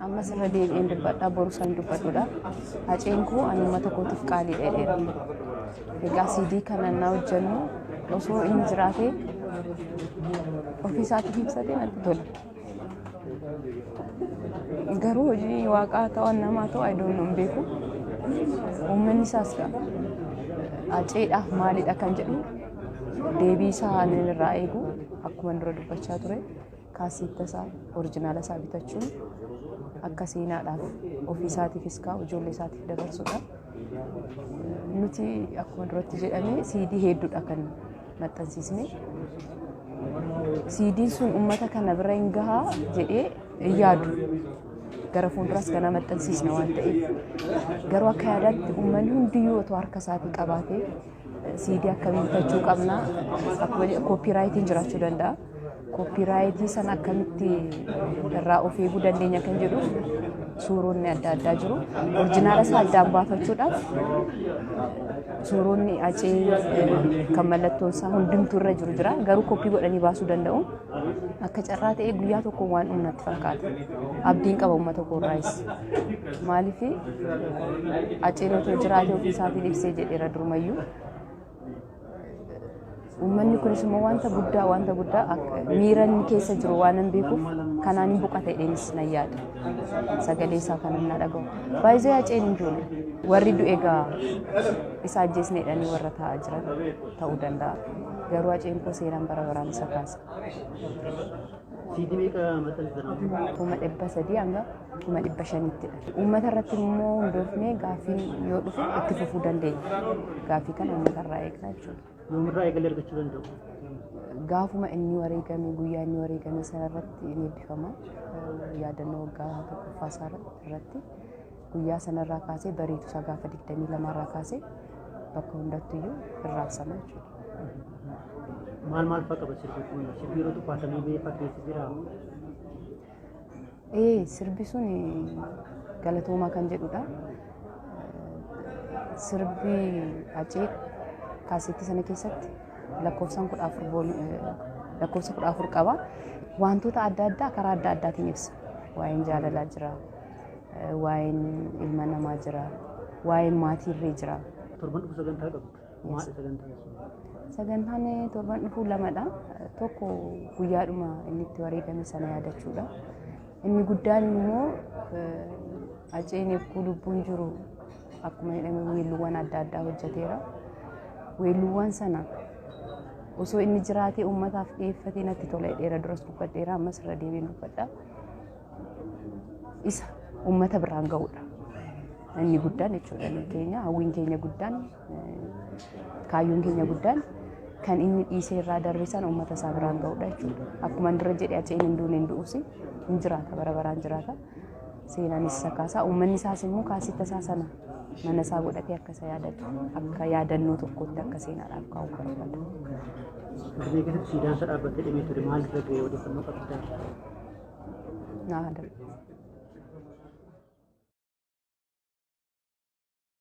Ammas irra deebi'een dubbadhaa, boru san dubbadhuudha. Haceen koo ani uummata kootiif qaalii dheedheera. Egaa CD kana naa hojjennu osoo inni jiraatee ofii isaatiif ibsatee natti tola. Garuu hojii waaqaa ta'u namaa ta'u I don't know, hin beeku. Uummanni isaas Haceedhaaf maalidha kan jedhu deebii isaa ani irraa eegu, akkuma dura dubbachaa ture, kaasitta isaa original isaa bitachuun akka seenaadhaaf ofii isaatiifis kaa'u, ijoollee isaatiif dabarsudha. Nuti akkuma duratti jedhame CD hedduudha kan maxxansiisne. CD'n sun uummata kana bira hin gahaa jedhee hin yaadu. Gara fuulduraas kana maxxansiisna waan ta'eef. Garuu akka yaadaatti uummanni hundiyyuu otoo harka isaatii qabaatee CD akkamii bitachuu qabna, akkuma copyrightiin jiraachuu danda'a. Copyright sana akkamitti irraa of eeguu dandeenya kan jedhu suuronni adda addaa jiru. Original isaa addaan baafachuudhaaf suuronni Hacee kan mallattoon isaa hundumtuu irra jiru jira. Garuu copy godhanii baasuu danda'u. Akka carraa ta'ee guyyaa tokko waan dhumnatti fakkaata. Abdiin qaba uummata koorraayis. Maaliif, Haceen otoo jiraatee ofii isaatiin ibsee jedheera durumayyuu. Uummanni kunis immoo wanta guddaa miira inni keessa jiru waan hin beekuuf kanaan hin boqata jedheenis nan yaada. Sagalee isaa kanan na dhaga'u. Baay'ee Haceen hin duune. Warri du'e egaa isa ajjeesne jedhanii warra taa'aa jiran ta'uu danda'a. Garuu Haceen koo seenaan bara baraan isa kaasa. CD meeqa maxxansitan? 300,000 hanga 500,000ttidha. Uummata irratti immoo hundoofnee gaaffiin yoo dhufe itti fufuu dandeenya. Gaaffii kana uummata irraa eegna jechuudha. Yoomirraa eegalee argachuu danda'u? Gaafuma inni wareegame, guyyaa inni wareegame sana irratti ni eebbifama. Yaadannoo waggaa tokkoffaa isaa irratti guyyaa sanarraa kaasee, bariitu isaa gaafa 22 irraa kaasee bakka hundattuyyuu irraabsama jechuudha. Maal maal fa'a qaba sirbi kun? Sirbi yeroo tuffaatamee ba'ee fakkeessi jira. Ee, sirbi sun galatoomaa kan jedhudha. Sirbi Hacee kaaseettii sana keessatti lakkoofsaan 14, lakkoofsa 14 qaba. Wantoota adda addaa karaa adda addaatiin ibsa. Waa'een jaalalaa jira, waa'een ilma namaa jira, waa'een maatiirree jira. Torban dhufu sagantaa qabdu. Maali sagantaan sun? Sagantaan torban dhufu lamadha. Tokko guyyaadhuma inni itti wareegame sana yaadachuudha. Inni guddaan immoo Haceen eegguu lubbuun jiru akkuma jedhame weelluuwwan adda addaa hojjeteera. Weelluuwwan sana osoo inni jiraatee uummataaf dhiyeeffatee natti tola jedheera, duras dubbadheera, ammas irra deebiin dubbadha. Isa uummata biraan ga'uudha. Inni guddaan jechuudha inni keenya, hawwiin keenya guddaan, kaayyoon keenya guddaan kan inni dhiisee irraa darbe sana uummata isaa biraan ga'uudha jechuudha. Akkuma dura jedhe, Haceen hin duune, hin du'us, hin jiraata, bara baraan jiraata. Seenaanis isa kaasaa, uummanni isaas immoo kaasitta isaa sana mana isaa godhatee akka isa yaadatu, akka yaadannoo tokkotti akka seenaadhaaf kaa'u barbaada. Finfinnee keessatti siidaan isaa dhaabbatee dhimee ture, maal irra ga'e, odeeffannoo qabdaa? Naa darbe.